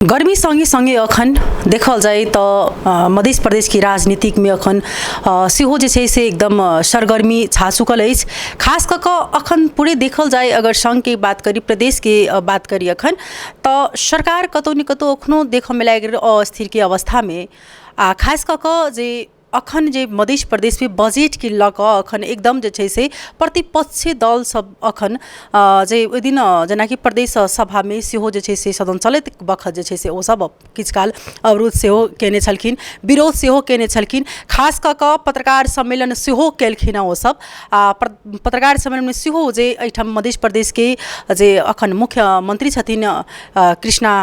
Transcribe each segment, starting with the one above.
गर्मी सँगे सँगे अखन देखल जाय तऽ मध्य प्रदेशके राजनीतिकमे अखन सेहो जे छै से एकदम सरगर्मी छा चुकल अछि। खास कऽ कऽ अखन पूरे देखल जाय, अगर संघके बात करी, प्रदेशके बात करी अखन तऽ सरकार कतहु ने कतहु अखनो देखऽमे लागि रहल अस्थिरके अवस्थामे। आ खास कऽ कऽ जे अखन जे मध्य प्रदेशमे बजटके लऽ कऽ अखन एकदम जे छै से प्रतिपक्षी दल सब अखन जे ओहि दिन जेनाकि प्रदेश सभामे सेहो जे छै से सदन चलैत बखत जे छै से ओसब किछु काल अवरोध सेहो कयने छलखिन, विरोध सेहो कयने छलखिन। खास कऽ कऽ पत्रकार सम्मेलन सेहो केलखिन हँ ओसब। आ पत्रकार सम्मेलनमे सेहो जे एहिठाम मध्य प्रदेशके जे अखन मुख्यमन्त्री छथिन कृष्णा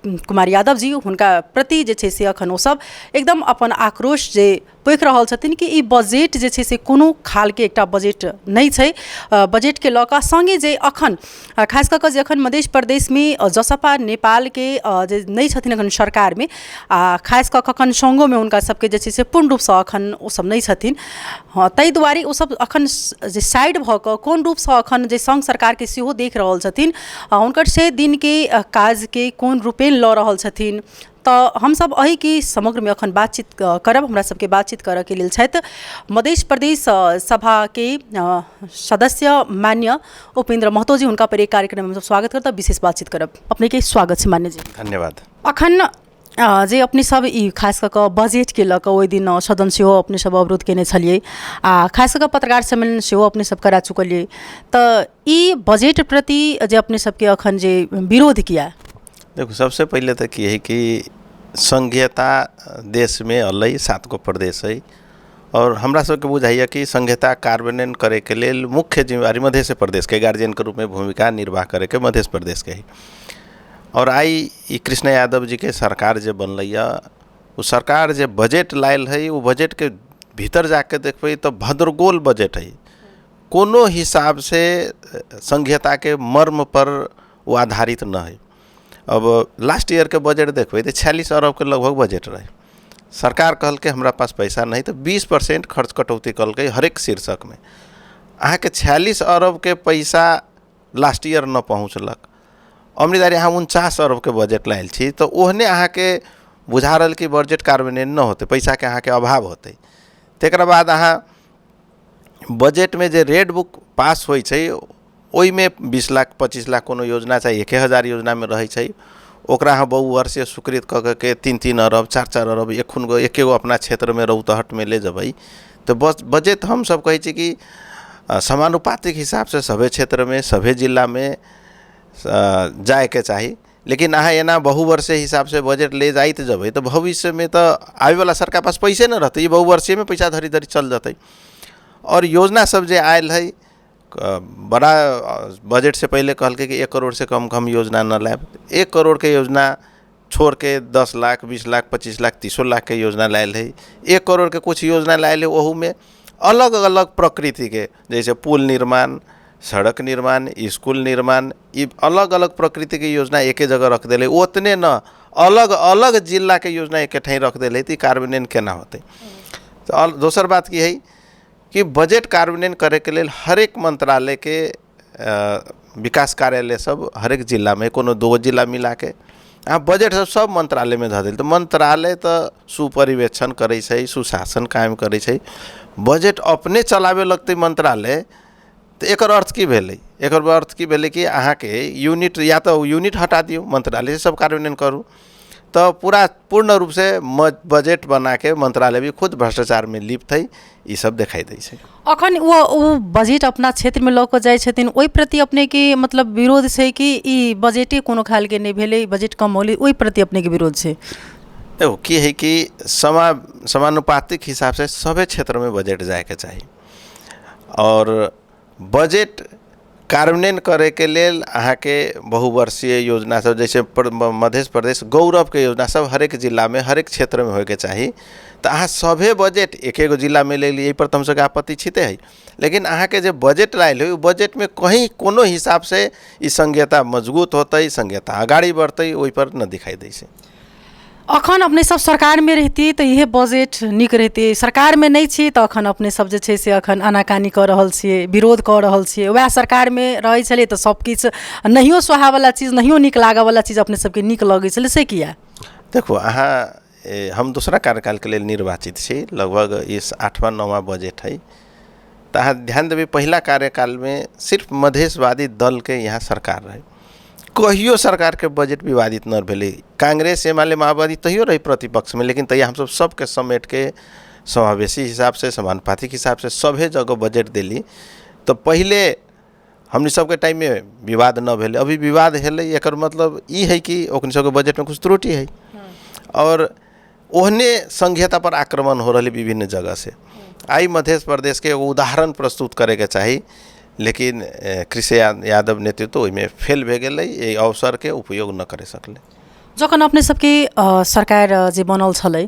कुमार यादव जी, हुनका प्रति जे छै से अखन ओसब एकदम अपन आक्रोश जे पोखि रहल छथिन कि ई बजट जे छै से कोनो खालके एकटा बजट नहि छै। बजटके लऽ कऽ सङ्गे जे अखन खास कऽ कऽ जे अखन मध्य प्रदेशमे जसपा नेपालके जे नहि छथिन अखन सरकारमे, आ खास कऽ कऽ अखन सङ्गोमे हुनका सबके जे छै से पूर्ण रूपसँ अखन ओसब नहि छथिन। हँ, ताहि दुआरे ओसब अखन जे साइड भऽ कऽ कोन रूपसँ अखन जे सङ्घ सरकारके सेहो देख रहल छथिन, हुनकर से दिनके काजके कोन रूपेण लऽ रहल छथिन, तऽ हमसब एहिके समग्रमे अखन बातचीत करब। हमरा सबके बातचीत करऽके लेल छथि मध्य प्रदेश सभाके सदस्य मान्य उपेन्द्र महतो जी। हुनका पर एक कार्यक्रममे हमसब स्वागत करब, विशेष बातचीत करब। अपनेके स्वागत छै मान्य जी। धन्यवाद। अखन जे अपने सब ई खास कऽ कऽ बजटके लऽ कऽ ओहि दिन सदन सेहो अपने सब अवरोध कयने छलियै, आ खास कऽ कऽ पत्रकार सम्मेलन सेहो अपने सब करा चुकलियै, तऽ ई बजट प्रति जे अपने सबके अखन जे विरोध किया? देखू, सबसे पहिले तऽ की हइ कि संघीयता देशमे अयलै, 7 गो प्रदेश हइ आओर हमरा सबके बुझाइए कि संघीयता कार्यान्वयन करैके लेल मुख्य जिम्मेवारी मधेशे प्रदेशके, गार्जियनके रूपमे भूमिका निर्वाह करैके मधेश प्रदेशके हइ। आओर आइ ई कृष्ण यादव जीके सरकार जे बनलैए, ओ सरकार जे बजट लायल हइ, ओ बजटके भीतर जाके देखबै तऽ भद्रगोल बजट हइ। कोनो हिसाबसँ संघीयताके मर्मपर ओ आधारित नहि हइ। अब लास्ट ईयरके बजट देखबै तऽ 46 अरबके लगभग बजट रहै। सरकार कहलकै हमरा पास पैसा नहि, तऽ 20% खर्च कटौती कलकै हरेक शीर्षकमे। अहाँके 46 अरबके पैसा लास्ट ईयर नहि पहुँचलक, अमृतारी अहाँ 49 अरबके बजट लायल छी, तऽ ओहने अहाँके बुझा रहल कि बजट कार्यान्वयन नहि होतै, पैसाके अहाँके अभाव होतै। तकरा बाद अहाँ बजटमे जे रेड बुक पास होइ छै, ओहिमे 20 लाख 25 लाख कोनो योजना चाही 1000 योजनामे रहै छै। ओकरा अहाँ बहुवर्षीय स्वीकृत कऽ कऽ के 3-3 अरब, 4-4 अरब एखन गो एके गो अपना क्षेत्रमे रौतहटमे ले जेबै तऽ बस बजट हमसभ कहै छी कि समानुपातिक हिसाबसँ सभे क्षेत्रमे सभे जिलामे जाइके चाही। लेकिन अहाँ एना बहुवर्षीय हिसाबसँ बजट ले जाइत जेबै तऽ भविष्यमे तऽ आबैवला सरकार पास पैसे नहि रहतै। ई बहुवर्षीयमे पैसा धरि धरि चल जेतै। आओर योजना सब जे आयल हइ बड़ा, बजटसँ पहिले कहलकै कि 1 करोड़सँ कम हम योजना नहि लायब। 1 करोड़के योजना छोड़िके 10 लाख, 20 लाख, 25 लाख, 30 लाखके योजना लायल हइ। 1 करोड़के किछु योजना लायल हइ, ओहूमे अलग अलग प्रकृतिके, जैसे पुल निर्माण, सड़क निर्माण, इसकुल निर्माण, ई अलग अलग प्रकृतिके योजना एके जगह रख देलै। ओतने न, अलग अलग जिलाके योजना एके ठाम रख देलै, तऽ ई कार्यान्वयन केना होतै? तऽ दोसर बात की हइ कि बजट कार्यान्वयन करैके लेल हरेक मन्त्रालयके विकास कार्यालय सब हरेक जिलामे, कोनो दूगो जिला मिलाके अहाँ बजट सब सब मन्त्रालयमे धऽ देल, तऽ मन्त्रालय तऽ सुपरिवेक्षण करै छै, सुशासन कायम करै छै। बजट अपने चलाबे लगतै मन्त्रालय तऽ एकर अर्थ की भेलै? एकर अर्थ की भेलै कि अहाँके यूनिट या तऽ यूनिट हटा दियौ, मन्त्रालय सब कार्यान्वयन करू, तऽ पूरा पूर्ण रूपसँ बजट बनाके मन्त्रालय भी खुद भ्रष्टाचारमे लिप्त हइ, ई सब देखाइ दै छै। अखन ओ ओ बजट अपना क्षेत्रमे लऽ कऽ जाइ छथिन, ओहि प्रति अपनेके मतलब विरोध छै कि ई बजटे कोनो खालके नहि भेलै, बजट कम होलै, ओहि प्रति अपनेके विरोध छै? देखू, की हइ कि समानुपातिक हिसाबसँ सभे क्षेत्रमे बजट जाइके चाही आओर बजट कार्यान्वयन करैके लेल अहाँके बहुवर्षीय योजना सब, जैसे मध्य प्रदेश गौरवके योजना सब हरेक जिलामे हरेक क्षेत्रमे होइके चाही। तऽ अहाँ सभे बजट एकेगो जिलामे ले लियै, एहिपर तऽ हमसभके आपत्ति छिते हइ। लेकिन अहाँके जे बजट आयल हइ, ओ बजटमे कहीँ कोनो हिसाबसँ ई संघीयता मजबूत होतै, संघीयता अगाडि बढ़तै, ओहिपर नहि दिखाइ दै छै। अखन अपने सब सरकारमे रहितियै तऽ इहे बजट नीक रहितै। सरकारमे नहि छी तऽ अखन अपने सब जे छै से अखन आनाकानी कऽ रहल छियै, विरोध कऽ रहल छियै। वएह सरकारमे रहै छलियै तऽ सब किछु नहियो सोहावला चीज, नहियो नीक लागऽवला चीज अपने सबके नीक लगै छलै, से किया? देखू अहाँ, हम दोसरा कार्यकालके लेल निर्वाचित छी, लगभग ई 8वां 9वां बजट है। तऽ अहाँ ध्यान देबै, पहिला कार्यकालमे सिर्फ मधेशवादी दलके यहाँ सरकार रहै, कहियो सरकारके बजट विवादित नहि भेलै। कांग्रेस, एमाले, माओवादी तैयो रही प्रतिपक्षमे, लेकिन तैया हमसब सबके समेटके समावेशी हिसाबसँ, समानुपातिक हिसाबसँ सभे जगह बजट देली। तऽ पहिले हमनी सबके टाइममे विवाद न भेलै, अभी विवाद भेलै। एकर मतलब ई है कि ओकनी सबके बजटमे कुछ त्रुटि है और ओहने संघीयता पर आक्रमण हो रहलै विभिन्न जगह से। आइ मध्य प्रदेशके एगो उदाहरण प्रस्तुत करैके चाही, लेकिन कृषि यादव नेतृत्व ओहिमे फेल भए गेलै, एहि अवसरके उपयोग न करि सकलै। जखन अपने सबके सरकार जे बनल छलै,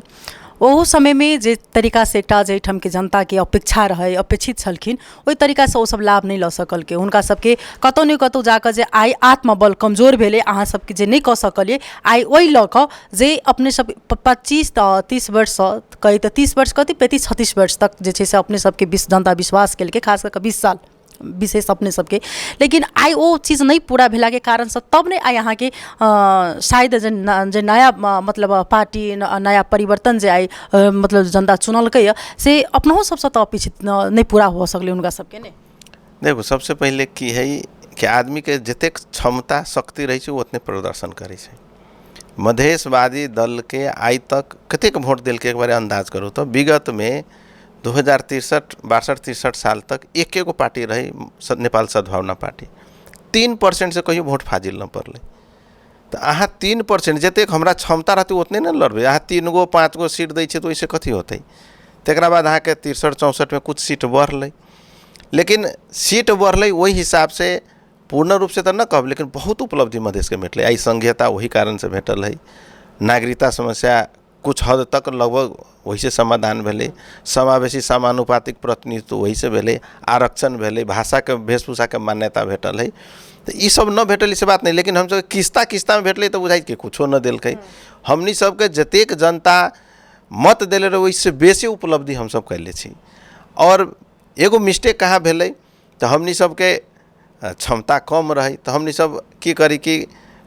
ओहू समयमे जे तरीकासँ एकटा जे एहिठामके जनताके अपेक्षा रहै, अपेक्षित छलखिन, ओहि तरीकासँ ओसब लाभ नहि लऽ सकलकै। हुनका सबके कतहु ने कतहु जाकऽ जे आइ आत्मबल कमजोर भेलै, अहाँ सबके जे नहि कऽ सकलियै, आइ ओहि लऽ कऽ जे अपने सब 25 तऽ 30 वर्षसँ कही तऽ 30 वर्ष कथी, 35 36 वर्ष तक जे छै से अपने सबके जनता विश्वास केलकै, खास कऽ कऽ 20 साल विशेष अपने सबके। लेकिन आइ ओ चीज नहि पूरा भेलाके कारणसँ तब ने आइ अहाँके शायद जे नया मतलब पार्टी, नया परिवर्तन जे आइ मतलब जनता चुनलकै यऽ, से अपनहो सबसँ तऽ अपेक्षित नहि पूरा हो सकलै हुनका सबके ने। देखू, सबसँ पहिले की है कि आदमीके जतेक क्षमता शक्ति रहै छै ओ उतने प्रदर्शन करै छै। मधेशवादी दलके आइ तक कतेक वोट देलकै, एक बार अन्दाज करू तऽ विगतमे 2063 62 63 साल तक एक एगो पार्टी रहै, नेपाल सद्भावना पार्टी, 3% से कहियो वोट फाजिल न पड़लै। तऽ अहाँ 3%, जतेक हमरा क्षमता रहतै ओतने ने लड़बै। अहाँ 3 गो 5 गो सीट दै छियै तऽ ओहिसँ कथी होतै? तकरा बाद अहाँके 63 64मे कुछ सीट बढ़लै, लेकिन सीट बढ़लै ओहि हिसाबसँ पूर्ण रूपसँ तऽ नहि कहब, लेकिन बहुत उपलब्धि मधेशके भेटलै। आइ संघीयता ओहि कारणसँ भेटल है, नागरिकता समस्या कुछ हद तक लगभग ओहिसँ समाधान भेलै, समावेशी समानुपातिक प्रतिनिधित्व ओहिसँ भेलै, आरक्षण भेलै, भाषाके वेशभूषाके मान्यता भेटल है। तऽ ई सब न भेटल से बात नहि, लेकिन हमसब किस्ता किस्तामे भेटलै तऽ बुझाइ कि कुछो न देलकै। हमनी सबके जतेक जनता मत देले रहै ओहिसँ बेसी उपलब्धि हमसब कैले छी। आओर एगो मिस्टेक कहाँ भेलै तऽ हमनी सबके क्षमता कम रहै, तऽ हमनी सब की करी कि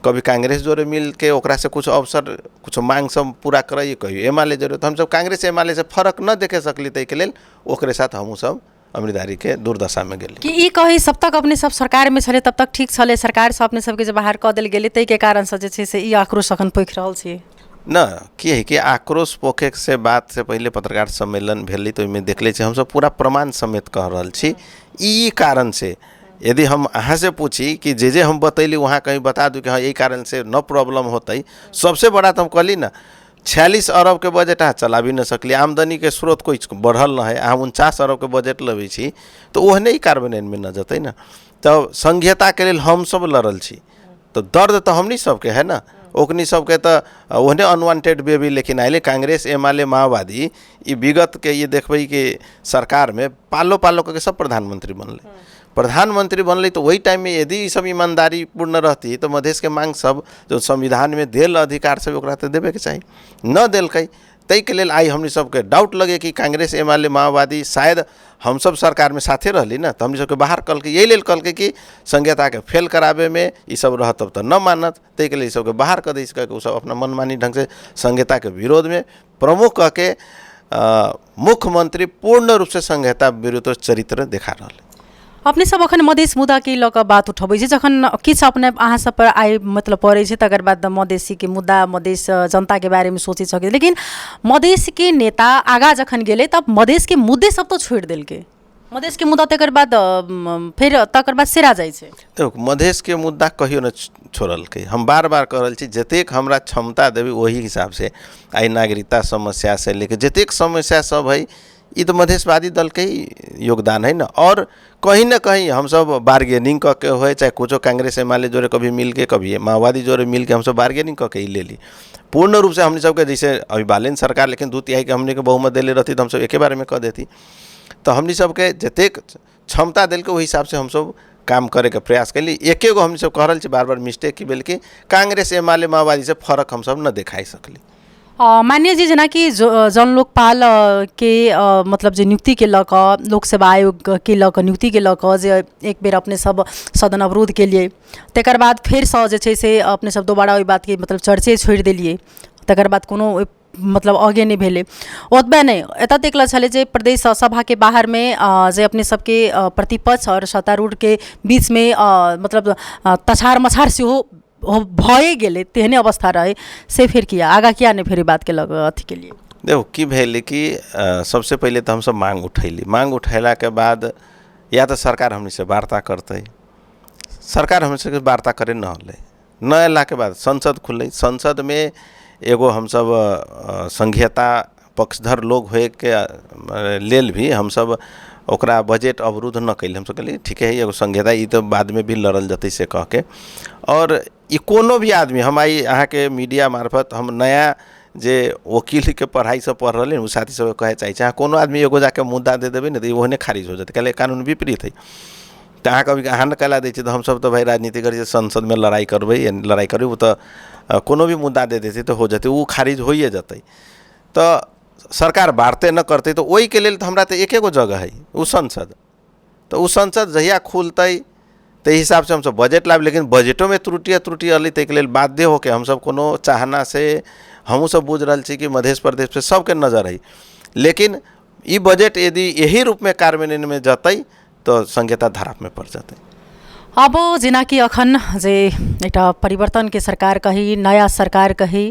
कभी कांग्रेस जोड़े मिलके ओकरासँ कुछ अवसर, कुछ मांग सब पूरा करै, कभी एमाले जोड़े, तऽ हमसब कांग्रेस एमाले से फरक न देखे सकली, ताहिके लेल ओकरे साथ हमहूँ सब अमृतधारीके दुर्दशामे गेली। कि ई कही सब तक अपने सब सरकारमे छलै तब तक ठीक छलै, सरकारसँ अपने सबके जे बाहर कऽ देल गेलै ताहिके कारणसँ जे छै से ई आक्रोश अखन पोखि रहल छी? न, की है कि आक्रोश पोखे से बात से पहिले पत्रकार सम्मेलन भेलै तऽ ओहिमे देखले छी, हमसब पूरा प्रमाण समेत कह रहल छी। ई कारण से यदि हम अहाँ से पूछी कि जे जे हम बतैली वहाँ कहीं बता दू कि हाँ, एहि कारण से न प्रॉब्लम होतै। सबसे बड़ा तऽ हम कहली ने, 46 अरबके बजट अहाँ चलाबी न सकली, आमदनीके स्रोत कोइ बढ़ल न है, अहाँ 49 अरबके बजट लबै छी तऽ ओहने ही कार्बनमे न जेतै ने। तऽ संघीयताके लेल हमसब लड़ल छी तऽ दर्द तऽ हमनी सबके है ने, ओकनी सबके तऽ ओहने अनवांटेड बेबी लेकिन आयले कांग्रेस, एमाले, माओवादी। ई विगतके ये देखबै कि सरकारमे पालो पालो करके सब प्रधानमंत्री बनलै, प्रधानमंत्री बनलै। तऽ ओहि टाइममे यदि ई सब ईमानदारी पूर्ण रहती तऽ मधेशके मांग सब जो संविधानमे देल अधिकार सब ओकरा तऽ देबेके चाही, न देलकै। ताहिके लेल आइ हमनी सबके डाउट लगे कि कांग्रेस, एमाले, माओवादी शायद हमसब सरकारमे साथे रहली ने, तऽ हमनी सबके बाहर कहलकै, एहि लेल कहलकै कि संघीयताके फेल कराबेमे ई सब रहत तब तऽ न मानत, ताहिके लेल ई सबके बाहर कऽ दै छै। ओसब अपना मनमानी ढङ्गसँ संघीयताके विरोधमे प्रमुख कऽ के मुख्यमंत्री पूर्ण रूपसँ संघीयता विरुद्ध चरित्र देखा रहल है। अपने सब अखन मधेश मुद्दाके लऽ कऽ बात उठबै छी, जखन किछु अपने अहाँ सब पर आइ मतलब पड़ै छै तकर बाद मधेसीके मुद्दा, मधेश जनताके बारेमे सोचै सकै, लेकिन मधेशके नेता आगाँ जखन गेलै तब मधेशके मुद्दे सब तऽ छोड़ि देलकै। मधेशके मुद्दा तकर बाद फेर तकर बाद सेरा जाइ छै। देखू, मधेशके मुद्दा कहियो नहि छोड़लकै। हम बार बार कह रहल छी, जतेक हमरा क्षमता देबै ओही हिसाबसँ आइ नागरिकता समस्यासँ लेके जतेक समस्या सब है, ई तऽ मधेशवादी दलके ही योगदान है ने। और कहीं न कहीं हमसब बार्गेनिंग कऽ के होइ चाहे कुछो, कांग्रेस एमाले जोड़े कभी मिलके, कभी माओवादी जोड़े मिलके हमसब बार्गेनिंग कऽ के ई लेली। पूर्ण रूपसँ हमनी सबके जैसे अभी बालेन सरकार, लेकिन 2/3के हमनीके बहुमत देले रहती तऽ हमसब एके बारेमे कऽ देती। तऽ हमनी सबके जतेक क्षमता देलकै ओहि हिसाबसँ हमसब काम करैके प्रयास केली। एके गो हमनी सब कह रहल छी बार बार मिस्टेक की भेल कि कांग्रेस, एमाले, माओवादी से फरक हमसब न देखाइ सकली। मान्य जी, जेनाकि जन लोकपाल के मतलब जे नियुक्तिके लऽ कऽ, लोक सेवा आयोगके लऽ कऽ नियुक्तिके लऽ कऽ जे एक बेर अपने सब सदन अवरोध केलियै, तकर बाद फेरसँ जे छै से अपने सब दोबारा ओहि बातके मतलब चर्चे छोड़ि देलियै, तकर बाद कोनो मतलब आगे नहि भेलै। ओतबे नहि, एतऽ तक लए छलै जे प्रदेश सभाके बाहरमे जे अपने सबके प्रतिपक्ष आओर सत्तारूढ़के बीचमे मतलब तछार मछार सेहो भए गेलै, तेहने अवस्था रहै। से फेर किया आगाँ किया नहि फेर ई बातके लऽ कऽ अथी केलियै? देखो की भेलै कि सबसे पहिले तऽ हमसब मांग उठैली। मांग उठेलाके बाद या तऽ सरकार हमनी से वार्ता करतै, सरकार हमनी सबके वार्ता करे न होलै। न अयलाके बाद संसद खुललै। संसदमे एगो हमसब संघीयता पक्षधर लोग होइके लेल भी हमसब ओकरा बजट अवरुद्ध न कैली। हमसब कहलियै ठीके है, एगो संघीयता ई तऽ बादमे भी लड़ल जेतै से कहके। और ई कोनो भी आदमी, हम आइ अहाँके मीडिया मार्फत हम नया जे वकीलके पढ़ाइ सब पढ़ रहलै ओ साथी सबके कहै चाहै छी, अहाँ कोनो आदमी एगो जाके मुद्दा दे देबै ने तऽ ओहने खारिज हो जेतै, कैले कानून विपरीत है। तऽ अहाँ कभी अहाँ ने कैला दै छियै? तऽ हमसब तऽ भाइ राजनीति करै छियै, संसदमे लड़ाइ करबै, लड़ाइ करबै, ओ तऽ कोनो भी मुद्दा दे देतै तऽ हो जेतै, ओ खारिज होइए जेतै। तऽ सरकार वार्ते न करतै तऽ ओहिके लेल तऽ हमरा तऽ एके गो जगह है, ओ संसद। तऽ ओ संसद जहिया खुलतै ताहि हिसाबसँ हमसब बजट लायब। लेकिन बजटोमे त्रुटि त्रुटि अयलै, ताहिके लेल बाध्य होके हमसब कोनो चाहना से हमहूँ सब बुझि रहल छी कि मध्य प्रदेश पे सबके नजर है, लेकिन ई बजट यदि यही रूपमे कार्यान्वयनमे जतै तऽ संघीयता धरापमे पड़ जेतै। अब जेनाकि अखन जे एकटा परिवर्तनके सरकार कही, नया सरकार कही,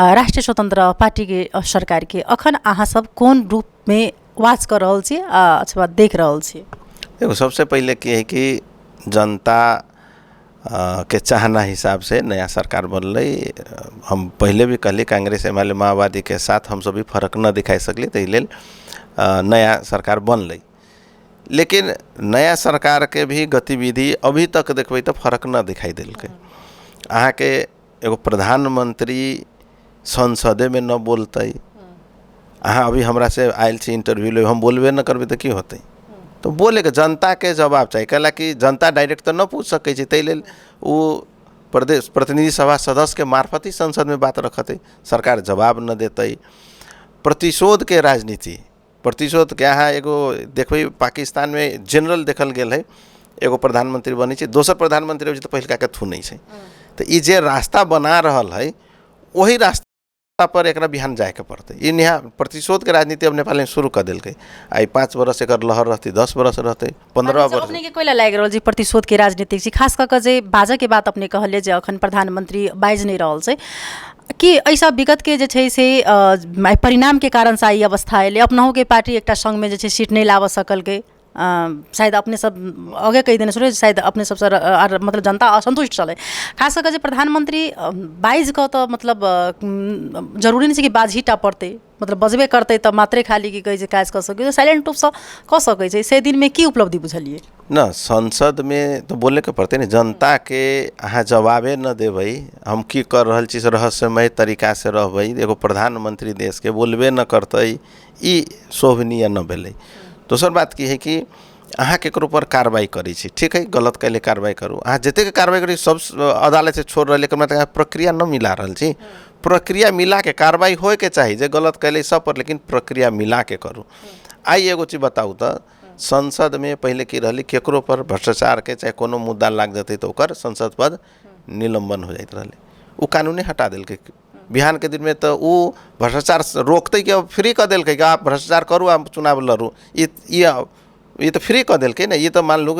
राष्ट्रिय स्वतन्त्र पार्टीके सरकारके अखन अहाँ सब कोन रूपमे वाच कर रहल छी अथवा देख रहल छी? देखो सबसे पहिले की है कि जनता के चाहना हिसाब से नया सरकार बनलै। हम पहिले भी कहली कांग्रेस एमाले माओवादी के साथ हमसब भी फर्क न दिखाई सकली, ताहि लेल नया सरकार बनलै। लेकिन नया सरकारके भी गतिविधि अभी तक देखबै तऽ फर्क न दिखाई देलकै। अहाँके एगो प्रधानमंत्री संसदेमे न बोलतै, अहाँ अभी हमरा से आयल छी इंटरव्यू ले, हम बोलबे न करबै तऽ की होतै? तऽ बोलेके जनताके जवाब चाही, कैला कि जनता डायरेक्ट तऽ न पूछ सकै छै, ताहि लेल ओ प्रदेश प्रतिनिधि सभा सदस्यके मार्फत ही संसदमे बात रखतै। सरकार जवाब न देतै। प्रतिशोधके राजनीति, प्रतिशोधके अहाँ एगो देखबै पाकिस्तानमे जनरल देखल गेल है, एगो प्रधानमंत्री बनै छै, दोसर प्रधानमंत्री होइ छै तऽ पहिलकाके थुनै छै। तऽ ई जे रास्ता बना रहल है ओही रास्ता पर एकरा बिहान जायके पड़तै। ई नया प्रतिशोधके राजनीति अब नेपालमे शुरू कऽ देलकै। आइ 5 बरस एकर लहर रहतै, 10 बरस रहतै, 15 बरस। अपने के कोइला लागि रहल छै प्रतिशोधके राजनीति छै? खास कऽ कऽ जे बाजऽके बात अपने कहलियै जे अखन प्रधानमंत्री बाजि नहि रहल छै, कि एहिसँ विगतके जे छै से परिणामके कारणसँ ई अवस्था एलै? अपनहुके पार्टी एकटा सङ्गमे जे छै सीट नहि लाबऽ सकलकै, शायद अपने सब आगे कहि देने छलै, शायद अपने सबसँ मतलब जनता असन्तुष्ट छलै। खास कऽ कऽ जे प्रधानमंत्री बाजि कऽ तऽ मतलब जरूरी नहि छै कि बाजहीटा पड़तै, मतलब बजबे करतै तऽ मात्रे खाली की कहै छै काज कऽ सकै छै, साइलेंट रूपसँ कऽ सकै छै। से दिनमे की उपलब्धि बुझलियै? न संसदमे तऽ बोलेके पड़तै ने, जनताके अहाँ जवाबे न देबै, हम की कर रहल छी से रहस्यमय तरीकासँ रहबै, एगो प्रधानमंत्री देशके बोलबे न करतै, ई शोभनीय न भेलै। दोसर बात की है कि अहाँ केकरो पर कार्रवाई करै छी, ठीक है गलत कैले कार्रवाई करू, अहाँ जतेक कार्रवाई करी सब अदालत से छोड़ रहल, एकर मतलब अहाँ प्रक्रिया न मिला रहल छी। प्रक्रिया मिलाके कार्रवाई होइके चाही जे गलत कैले सब पर, लेकिन प्रक्रिया मिलाके करू। आइ एगो चीज बताउ तऽ संसदमे पहिले की रहलै, केकरो पर भ्रष्टाचारके चाहे कोनो मुद्दा लागि जेतै तऽ ओकर संसद पद निलम्बन हो जाइत रहलै, ओ कानूने हटा देलकै। बिहान के दिनमे तऽ ओ भ्रष्टाचार रोकतै कि अब फ्री कऽ देलकै कि आप भ्रष्टाचार करू आप चुनाव लड़ू, ई तऽ फ्री कऽ देलकै ने। ई तऽ मान लू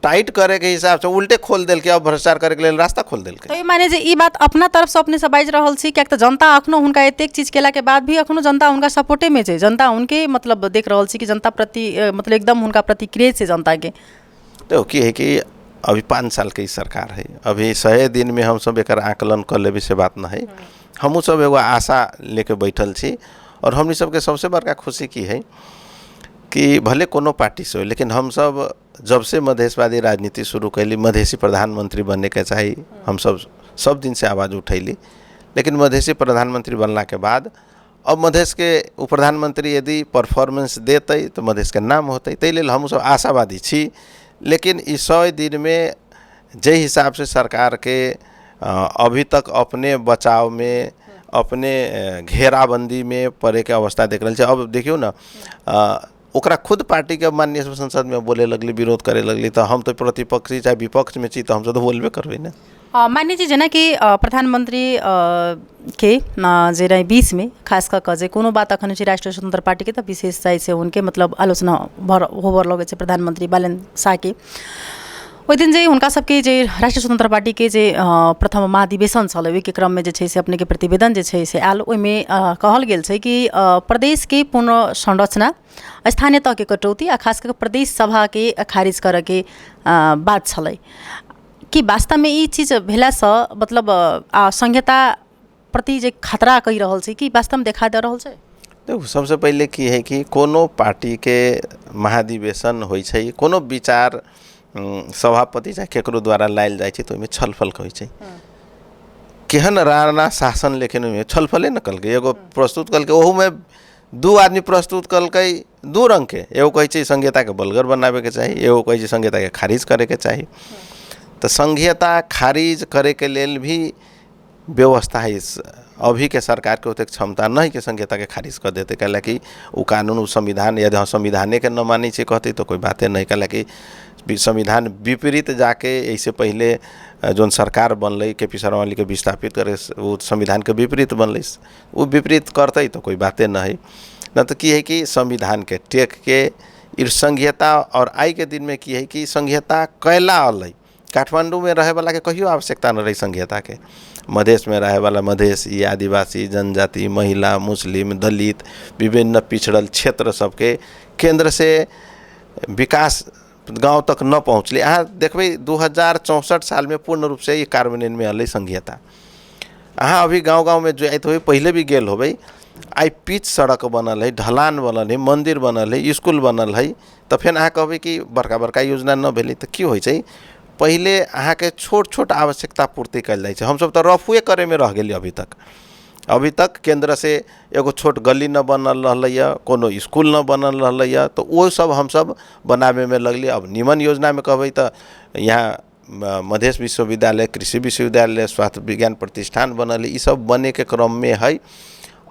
टाइट करैके हिसाबसँ उल्टे खोल देलकै, अब भ्रष्टाचार करैके लेल रास्ता खोल देलकै। तऽ माने जे ई बात अपना तरफसँ अपने से बाजि रहल छी, कियाक तऽ जनता अखनो हुनका एतेक चीज केलाके बाद भी अखनो जनता हुनका सपोर्टेमे छै, जनता हुनके मतलब देख रहल छी कि जनता प्रति मतलब एकदम हुनका प्रति क्रेज छै जनताके। तो की है कि अभी 5 साल के ई सरकार है, अभी 100 दिनमे हमसब एकर आकलन कऽ लेबै से बात न है। हमहूँ सब एगो आशा लेके बैठल छी, और हमनी सबके सबसे बड़का खुशी की है कि भले कोनो पार्टी से हो, लेकिन हमसब जब से मधेशवादी राजनीति शुरू कैली, मधेसी प्रधानमंत्री बनने के चाही, हमसब सब दिन से आवाज़ उठैली। लेकिन मधेसी प्रधानमंत्री बनला के बाद अब मधेश के उ प्रधानमंत्री यदि परफॉर्मेंस देतै तऽ मधेश के नाम होतै, ताहि लेल हमसब आशावादी छी। लेकिन ई 100 दिनमे जाहि हिसाबसँ सरकारके अभी तक अपने बचावमे, अपने घेराबन्दीमे पड़ैके अवस्था देख रहल छै। अब देखियौ ने, ओकरा खुद पार्टीके माननीय संसदमे बोले लगली, विरोध करे लगली, तऽ हम तऽ प्रतिपक्षी चाहे विपक्षमे छी, तऽ हमसब तऽ बोलबे करबै ने। मान्य जी, जेनाकि प्रधानमन्त्री के जे रहै बीचमे, खास कऽ कऽ जे कोनो बात अखन छै राष्ट्रिय स्वतन्त्र पार्टीके, तऽ विशेष जाइ छै उनके मतलब आलोचना होबऽ लगै छै प्रधानमन्त्री बालेन शाहके। ओहि दिन जे हुनका सबके जे राष्ट्रिय स्वतन्त्र पार्टीके जे प्रथम महाधिवेशन छलै, ओहिके क्रममे जे छै से अपनेके प्रतिवेदन जे छै से आयल, ओहिमे कहल गेल छै कि प्रदेशके पुनर्संरचना, स्थानीय तहके कटौती आ खास कऽ कऽ प्रदेश सभाके खारिज करऽके बात छलै। कि वास्तवमे ई चीज भेलासँ मतलब आ संहिता प्रति जे खतरा कहि रहल छै, कि वास्तवमे देखा दऽ रहल छै? देखू, सबसँ पहिले की है कि कोनो पार्टीके महाधिवेशन होइ छै, कोनो विचार सभापति चाहे केकरो द्वारा लायल जाइ छै, तऽ ओहिमे छलफल होइ छै। केहन राणा शासन, लेकिन ओहिमे छलफले ने कलकै। एगो प्रस्तुत कलकै, ओहूमे दू आदमी प्रस्तुत कलकै दू रङ्गके। एगो कहै छै संहिताके बलगर बनाबेके चाही, एगो कहै छै संहिताके खारिज करैके चाही। तऽ संहिता खारिज करैके लेल भी व्यवस्था है। अभीके सरकारके ओतेक क्षमता नहि कि संहिताके खारिज कऽ देतै, कैलाकि ओ कानून, ओ संविधान, यदि हम संविधानेके न मानै छै कहतै तऽ कोइ बाते नहि, कैलाकि संविधान विपरीत जाके एहिसँ पहिले जौन सरकार बनलै, के पी शर्मा ओलीके विस्थापित करे, ओ संविधानके विपरीत बनलै। ओ विपरीत करतै तऽ कोइ बाते नहि है न। तऽ की है कि संविधानके टेकके ई संघीयता, आओर आइके दिनमे की है कि संघीयता कैला अलै? काठमाण्डूमे रहैवलाके कहियो आवश्यकता नहि रहै संघीयताके। मधेशमे रहैवला मधेसी, आदिवासी, जनजाति, महिला, मुस्लिम, दलित, विभिन्न पिछड़ल क्षेत्र सबके केन्द्रसँ विकास गाँव तक न पहुँचलै। अहाँ देखबै, 2064 सालमे पूर्ण रूपसँ ई कार्यान्वयनमे अलै संघीयता। अहाँ अभी गाँव गाँवमे जाइत होबै, पहिले भी गेल होबै, आइ पिच सड़क बनल है, ढलान बनल है, मन्दिर बनल है, इसकुल बनल है, तऽ फेर अहाँ कहबै कि बड़का बड़का योजना न भेलै। तऽ की होइ छै, पहिले अहाँके छोट छोट आवश्यकता पूर्ति कयल जाइ छै। हमसब तऽ रफुए करैमे रह गेली अभी तक। अभी तक केन्द्रसँ एगो छोट गली न बनल रहलैए, कोनो इसकुल न बनल रहलैए, तऽ ओ सब हमसब बनाबैमे लगली। अब निमन योजनामे कहबै तऽ यहाँ मधेश विश्वविद्यालय, कृषि विश्वविद्यालय, स्वास्थ्य विज्ञान प्रतिष्ठान बनल है। ई सब बनैके क्रममे है।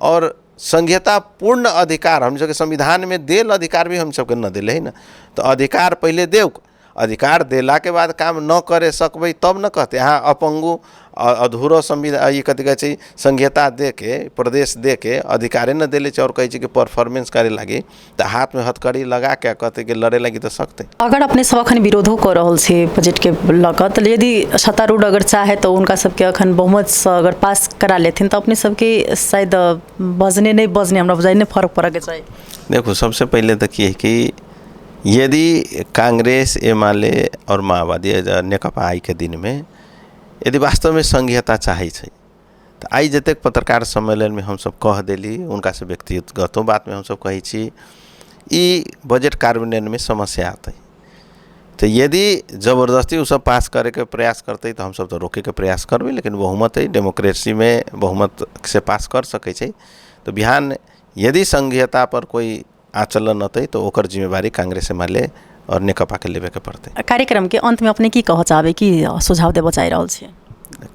और संघीयता पूर्ण अधिकार हम सबके संविधानमे देल अधिकार भी हम सबके न देले है ने। तऽ अधिकार पहिले देउ, अधिकार देलाके बाद काम न करे सकबै तब न कहतै। अहाँ अपङ्गु अधूरो संविधान, ई कथी कहै छै, संघीयता देके, प्रदेश देके अधिकारे न देले छै, आओर कहै छै कि परफॉर्मेंस करे लागी, तऽ हाथमे हथकड़ी लगाके कहतै कि लड़े लागी, तऽ सकतै? अगर अपने सब अखन विरोधो कऽ रहल छी बजटके लऽ कऽ, तऽ यदि सत्तारूढ़ अगर चाहे तऽ हुनका सबके अखन बहुमतसँ अगर पास करा लेथिन, तऽ अपने सबके शायद बजने नहि बजने हमरा बुझाइ नहि फर्क पड़ऽके चाही। देखू, सबसे पहिले तऽ की है कि यदि कांग्रेस, एमाले आओर माओवादी, नेकपा आइके दिनमे यदि वास्तवमे संघीयता चाहै छै, तऽ आइ जतेक पत्रकार सम्मेलनमे हमसब कह देली, हुनकासँ व्यक्तिगतो बातमे हमसब कहै छी, ई बजट कार्यान्वयनमे समस्या अतै। तऽ यदि जबरदस्ती ओसब पास करैके प्रयास करतै, तऽ हमसब तऽ रोकैके प्रयास करबै। लेकिन बहुमत है, डेमोक्रेसीमे बहुमत से पास कर सकै छै। तऽ बिहान यदि संघीयता पर कोइ आचलन अतै, तऽ ओकर जिम्मेवारी कांग्रेस, एमाले आओर नेकपाके लेबेके पड़तै। कार्यक्रमके अन्तमे अपने की कहऽ चाहबै, की सुझाव देबऽ चाहि रहल छी?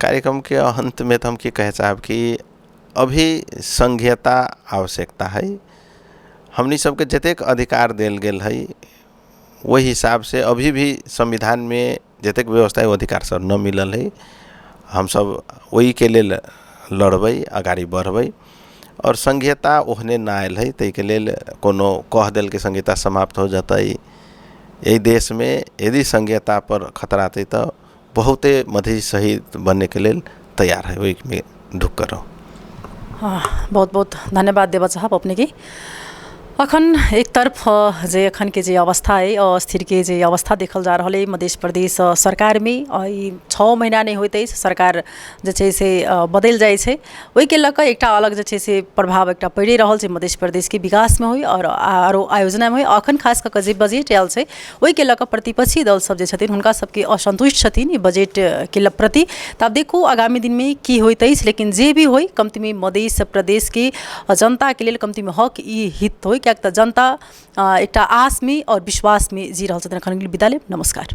कार्यक्रमके अन्तमे तऽ हम की कहे चाहब कि अभी संघीयता आवश्यकता है। हमनी सबके जतेक अधिकार देल गेल है, ओहि हिसाबसँ अभी भी संविधानमे जतेक व्यवस्था है, ओ अधिकार सब न मिलल है। हमसब ओहिके लेल लड़बै, अगाडि बढ़बै। आओर संघीयता ओहने न आयल है, ताहिके लेल कोनो कह देलकै संघीयता समाप्त हो जेतै। एहि देशमे यदि संघीयता पर खतरा अतै, तऽ बहुते मधेश शहीद बनेके लेल तैयार है, ओहिमे ढुक कर रहू। बहुत बहुत धन्यवाद देबऽ चाहब अपनेके। अखन एक तरफ जे अखनके जे अवस्था अइ, अस्थिरके जे अवस्था देखल जा रहल अइ मध्य प्रदेश सरकारमे, ई 6 महीना नहि होइत अछि, सरकार जे छै से बदलि जाइ छै। ओहिके लऽ कऽ एकटा अलग जे छै से प्रभाव एकटा पड़ि रहल छै मध्य प्रदेशके विकासमे होइ आओर आरो आयोजनामे होइ। अखन खास कऽ कऽ जे बजट आयल छै, ओहिके लऽ कऽ प्रतिपक्षी दल सब जे छथिन, हुनका सबके असन्तुष्ट छथिन ई बजटके प्रति। तऽ आब देखू आगामी दिनमे की होइत अछि। लेकिन जे भी होइ, कम्तीमे मध्य प्रदेशके जनताके लेल कम्तीमे हक ई हित होइ, किएक तऽ जनता एकटा आशमे आओर विश्वासमे जी रहल छथिन। एखन विदा लेब, नमस्कार।